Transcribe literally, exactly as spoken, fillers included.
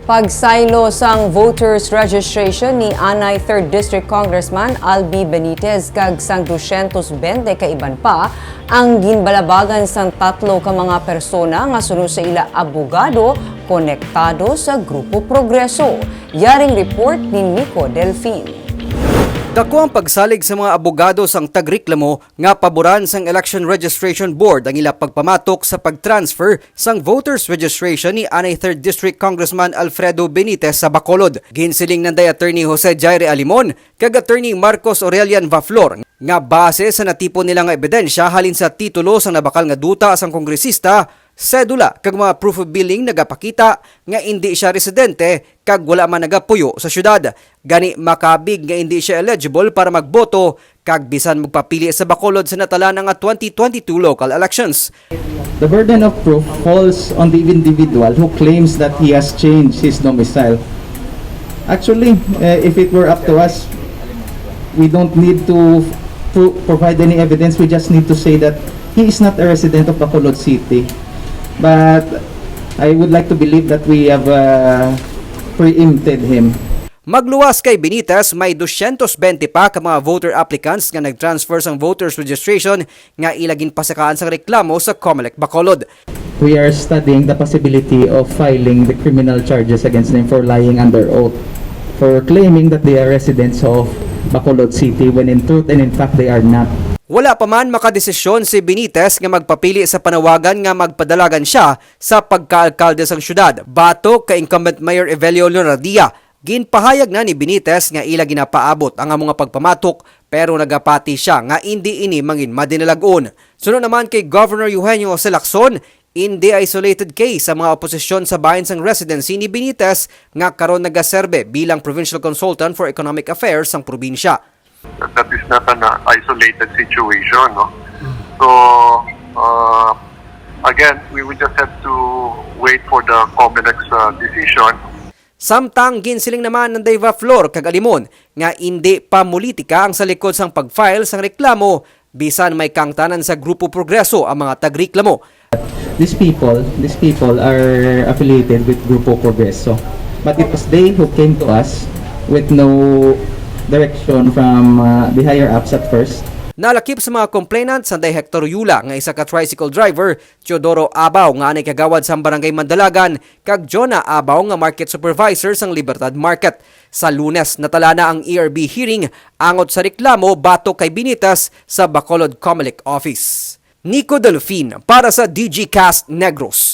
Pagsaylo sang voters registration ni anay third District Congressman Albi Benitez kag sang dosyentos bente ka iban pa ang ginbalabagan sang tatlo ka mga persona nga suno sa ila abogado konektado sa Grupo Progreso. Yaring report ni Nico Delfin. Dako ang pagsalig sa mga abogado sang tagreklamo nga paboran sang Election Registration Board ang ila pagpamatok sa pag-transfer sang voters registration ni anay third District Congressman Alfredo Benitez sa Bacolod. Ginsiling nanday Attorney Jose Jaire Alimon kag Attorney Marcos Aurelian Vaflor nga base sa natipon nila nga ebidensya halin sa titulo sang nabakal nga duta sang kongresista, sedula kag mga proof of billing nagapakita nga indi siya residente kag wala man nagapuyo sa syudad. Gani, makabig nga indi siya eligible para magboto kag bisan magpapili sa Bacolod sa natalaan nga twenty twenty-two local elections. The burden of proof falls on the individual who claims that he has changed his domicile. Actually, uh, if it were up to us, we don't need to pro- provide any evidence. We just need to say that he is not a resident of Bacolod City. But I would like to believe that we have uh, preempted him. Magluwas kay Benitez, may dosyentos bente pa ka mga voter applicants nga nag-transfer sang voters registration nga ila ginpasakaan sang reklamo sa Comelec Bacolod. We are studying the possibility of filing the criminal charges against them for lying under oath, for claiming that they are residents of Bacolod City when in truth and in fact they are not. Wala pa man makadesisyon si Benitez nga magpapili sa panawagan nga magpadalagan siya sa pagkaalkalde sang syudad, batok kay incumbent Mayor Evelio Leonadia. Ginpahayag na ni Benitez nga ila ginapaabot ang amo nga pagpamatok, pero nagapati siya nga indi ini mangin madinalag-on. Suno naman kay Governor Eugenio Jose Lacson, indi isolated case sa mga oposisyon sa bahin sang residency ni Benitez nga karon nagaserbe bilang Provincial Consultant for Economic Affairs sang probinsya. That is not an uh, isolated situation. No? So, uh, again, we will just have to wait for the Comelec's uh, decision. Samtang ginsiling naman ni Deva Flor kag Alimon nga indi pamulitika ang sa likod sang pag-file sang reklamo, bisan may kaangtanan sa Grupo Progreso ang mga tagreklamo. These people, these people are affiliated with Grupo Progreso. But it was they who came to us with no direction from uh, the higher ups at first. Nalakip sa mga complainant sanday Hector Yula nga isa ka tricycle driver, Teodoro Abaw nga anay kagawad sang Barangay Mandalagan, kag Jonah Abaw nga market supervisor sang Libertad Market. Sa Lunes, natala na ang E R B hearing angot sa reklamo batok kay Benitez sa Bacolod Comelec Office. Nico Delfin para sa D G Cast Negros.